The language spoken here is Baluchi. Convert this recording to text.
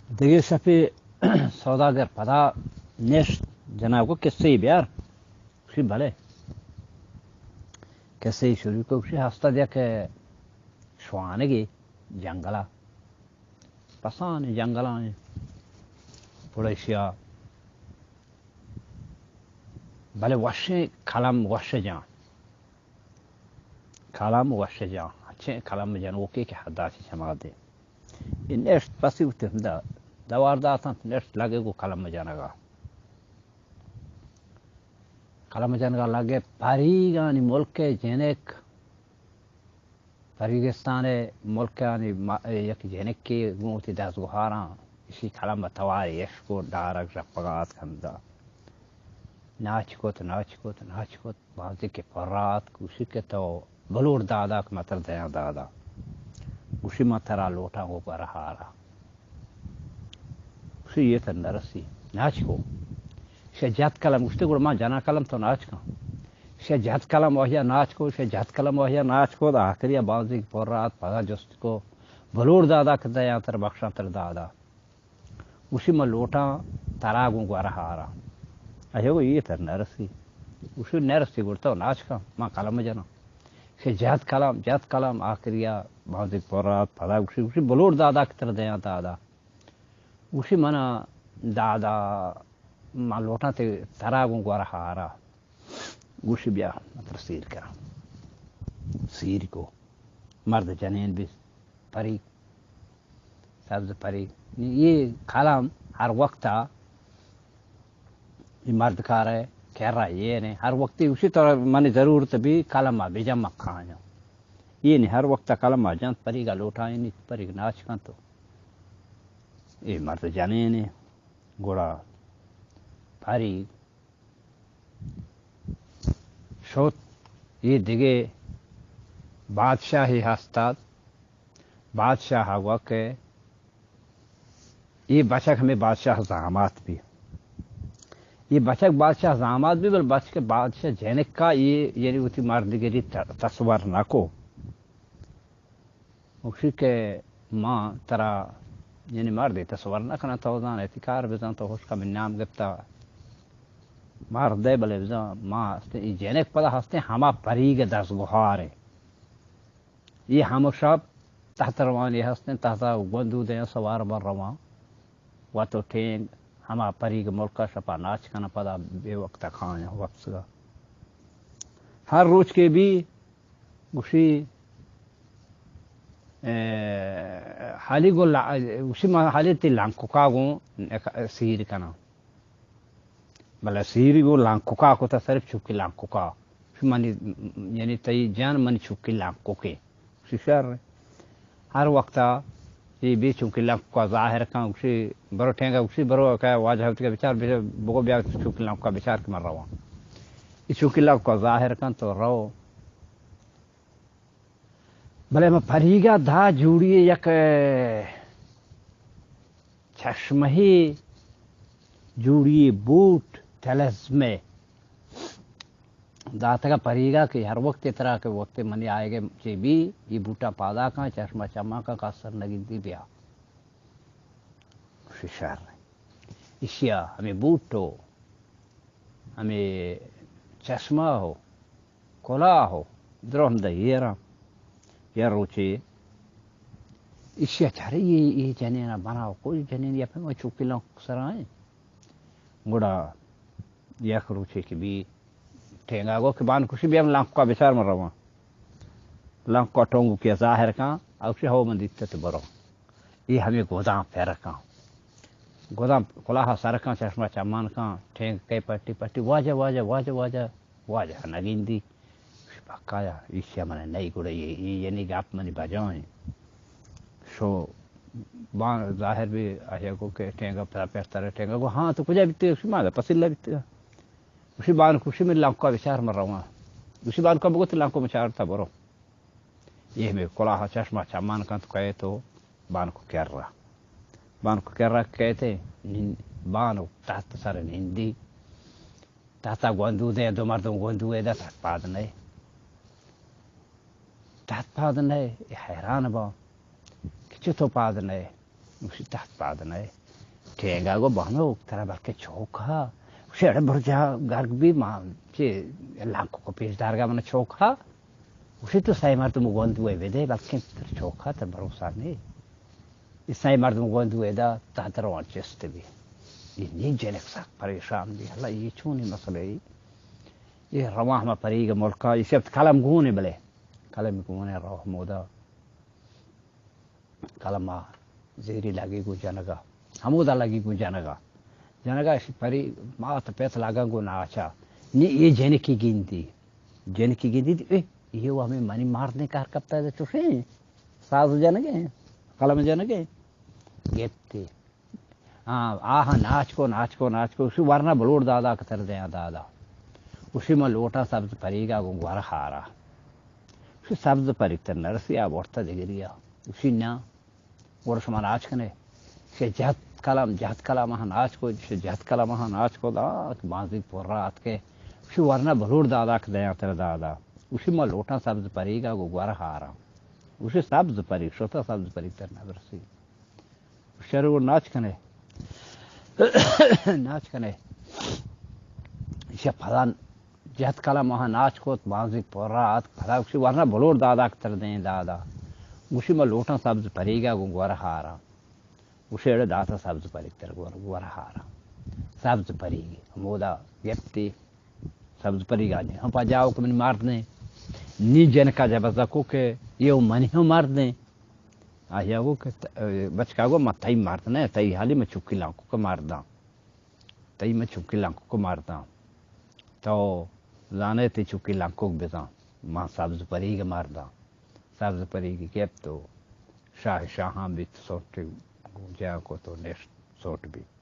دگہ شپے سوداگر پدا نشت، جناب گو کسے بیار۔ گوشی بلے۔ کسے شروع کو، گوشی ہستاد یک شوانگے جنگلا، پسانی جنگلانی پڑیشیا، بلے وشیں کلم وش جان، کلم وش جان، اچھے کلم جنوکے کہ حدا چی چما دے۔ اے نشت پسی وتی ہمدا دوار داتنت، نشت لگے گو کلم جنگا۔ کلم جنگا لگے پریگانی ملک جنک، پریگستان ملکانی ما-، یک جنکے گوں وتی دزگوہاراں اشی کلم تواری اشکو ڈارگ ژپگا اتک ہمدا۔ ناچ کت، ناچ کت، ناچ کت۔ بازی کہ پرات گوشی کہ تو بلوڑ دادا کہ متر دیاں دادا۔ گوشی من ترا لوٹاں گو گورہارا۔ گوشی یہ تر نرسی۔ ناچ کو۔ شہ جت کلم گوشتے گڑا من جنا کلم تو ناچ کن۔ شہ جت کلم وہیا ناچ کو، شہ جت کلم وہیا ناچ کو، آخری بازی کہ پرات پدا جست کو۔ بلوڑ دادا کہ دیاں تر بخشاں تر دادا۔ گوشی من لوٹاں ترا گوں گورہارا۔ اے گو یہ تر نرسی۔ گوشی نرسی گڑا تو ناچ کن، من کلم جناں۔ شہ جت کلم، جت کلم، آخریا بازی پرات پدا گوشی، گوشی بلوڑ دادا کہ تر دیاں دادا۔ گوشی منا دادا، من لوٹاں تے ترا گوں گورہارا۔ گوشی بیا، من ترا سیر کناں۔ سیر کو۔ مرد جنین بی پری، سبز پری۔ نی یہ کلم ہر وقتا یہ مرد کارے کرا یہ نے، ہر وقتی اسی طرح منی ضرورت بی کلم آ بجم کھایا۔ یہ نے ہر وقتا کلم آ جانت پریگا لوٹائیں نی، پریگ ناچ کن تو۔ یہ مرد جنین گڑا پری شت۔ یہ دگہ بادشاہی ہستاد۔ بادشاہ گوا کہ یہ بچک ہمیں بادشاہ زامات بی۔ یہ بچک بادشاہ زامات بی، بل بچک بادشاہ جنکا یہ یعنی وتی مردگری ت-، تصور نہ کو۔ گوشی کہ ما ترا یعنی مردے تصور نہ کناں، تو زان اتی کار بزان، تو ہشکا من نام گپتا مردے، بلے بزان ما ہستیں، ای جنک پدا ہستیں ہما پریگ دزگوہارے۔ یہ ہمو شپ تحت روانی ہستیں، تحت گوندو دیں سوار بر روان۔ وت و ٹینگ ہما پریگ ملکا شپا ناچ کناں، پدا بے وقتا کھایاں وپسگا۔ ہر روچ کہ بی گوشی، اے، حالی گو لا-، گوشی ما حالی تی لانکوکا گوں سیر کناں۔ بلے سیری گو لانکوکا کتا، صرف چوکی لانکوکا۔ گوشی منی، یعنی تئی جان منی چوکی لانکوکے۔ گوشی شر۔ ہر وقتا یہ بی چوکی لانکوکا ظاہر کن، گوشی برو ٹینگا، گوشی برو کہ واجہ ہوتی کا بچار، بچار، بگو بیا چوکی لانکوکا بچار کہ من رواں۔ یہ چوکی لانکوکا ظاہر کن تو رو۔ بلے ما پریگا دا جوڑی یک چشمہی جوڑی بوٹ تلسمے داتگا پریگا کہ ہر وقت ترا کہ وقت منی آئیگے چی بی، یہ بوٹا پادا کن، چشمہ چما کن، کسر نگندی بیا۔ شر۔ اشیا ہمیں بوٹو، ہمیں چشمہ ہو، کلاہ ہو، درہم دہ ایرا۔ یا روچے اشیا چارے یہ، یہ جنینا بنا کوئی جنین یا پہ ما چوکی لانک سرائیں۔ گڑا یک روچے کہ بی ٹینگا گو کہ بان کشی بیا لانکا بچار من رواں۔ لانکا ٹونگو کہ ظاہر کن، اوشی ہو من دیتا تو برو۔ یہ ہمیں گودام پر کن۔ گودام کلاہ سر کن، چشمہ چمان کن، ٹینگ کئی پٹی پٹی، واجہ، واجہ، واجہ، واجہ، واجہ نگندی۔ پکایا، ایشی من نئی گڑا یہ، یہ یعنی گپ منی بجائیں۔ شو بان ظاہر بی، آیا گو کہ ٹینگا پرا پر تر ٹینگا گو، ہاں تو کجا بیتے؟ شما دا پسیلہ بیتے۔ گوشی بانک، گوشی من لانکا بچار من رواں۔ گوشی بانکا بگو تو لانکو بچار تا برو۔ یہ ہمیں کلاہ چشمہ چمان کنت کئے تو بانک کرا۔ بانک کرا کئے تے نن-، بانک تحت سر نندی۔ تحت گوندو دے، دو مردم گوندو دے، تحت پاد نئے۔ تحت پاد نئے، یہ حیران با کہ چطور پاد نئے۔ گوشی تحت پاد نئے. ٹینگا گو بانو ترا بلکہ چوک ہا. گوشی اڑے برجا گرگ بی ما چی لانکو کو پیش دارگا من چوک ہا. گوشی تو سئے مردم گوند وے بدے بلکہ تر چوک ہا تر بھروسہ نے. اے سئے مردم گوند وے دا تحت روان چست بی. اے نی جنک سک پریشان بی، اللہ اے چونی مسئلہ اے. اے رواں ہما پریگ ملکا، اے شفت قلم گونے بلے. قلم گونے رو ہمودا. قلم ءَ زیری لگی گوں جنگ ءَ. ہمودا لگی گوں جنگ ءَ. جنگ ءَ اشی پری مات پت لگن گوں ناچ ءَ. نی اے جنکی گندی. جنکی گندی دی، اے، اے و ہمیں منی مردیں کار کپتا ہے چوشیں. ساز جنگے، قلم جنگے. گپتی. ہاں، آہاں ناچ کو، ناچ کو، ناچ کو. اشی ورنا بلوڑ دادا کتر دیاں دادا. اشی من لوٹاں سبز پریگا گوں گور ہارا. اشی سبز پریگ تر نرسی آ بورتا دگریا. اشی نا. گڑا شما ناچ کنے. شے جہت کلام، جہت کلام ہاں ناچ کو، شے جہت کلام ہاں ناچ کو دا، کہ بانزی پورا آت کے. اشی ورنا بلوڑ دادا کہ دیاں تر دادا. اشی ما لوٹاں سبز پریگا گوں گور ہارا. اشی سبز پریگ، شتا سبز پریگ تر نہ برسی. شر و ناچ کنے. ناچ کنے. ایشا پدا جہت کلام آہاں ناچ کت، بانزی پورا آت، پدا گوشی ورنا بلوڑ دادا کتر دیں دادا. گوشی ما لوٹاں سبز پریگا گوں گور ہارا. گوشی اڑے داتا سبز پریگ تر گور، گور ہارا. سبز پریگ ہمودا گپتی. سبز پریگا نی ہم پجاو کہ منی مرد نے. نی جنکا جبزا کو کہ یہ منی ہم مرد نے. آہیا گو کہ ت-، بچکا گو، ما تئی مرد نہ، تئی حالی ما چکی لانکو کہ مرداں. تئی ما چکی لانکو کہ مرداں. تو زانے تئی چکی لانکو بزاں. ما سبز پریگ مرداں. سبز پریگ گپت و شاہ شاہاں بیت سوٹ جا کو تو نشت سوٹ بیت.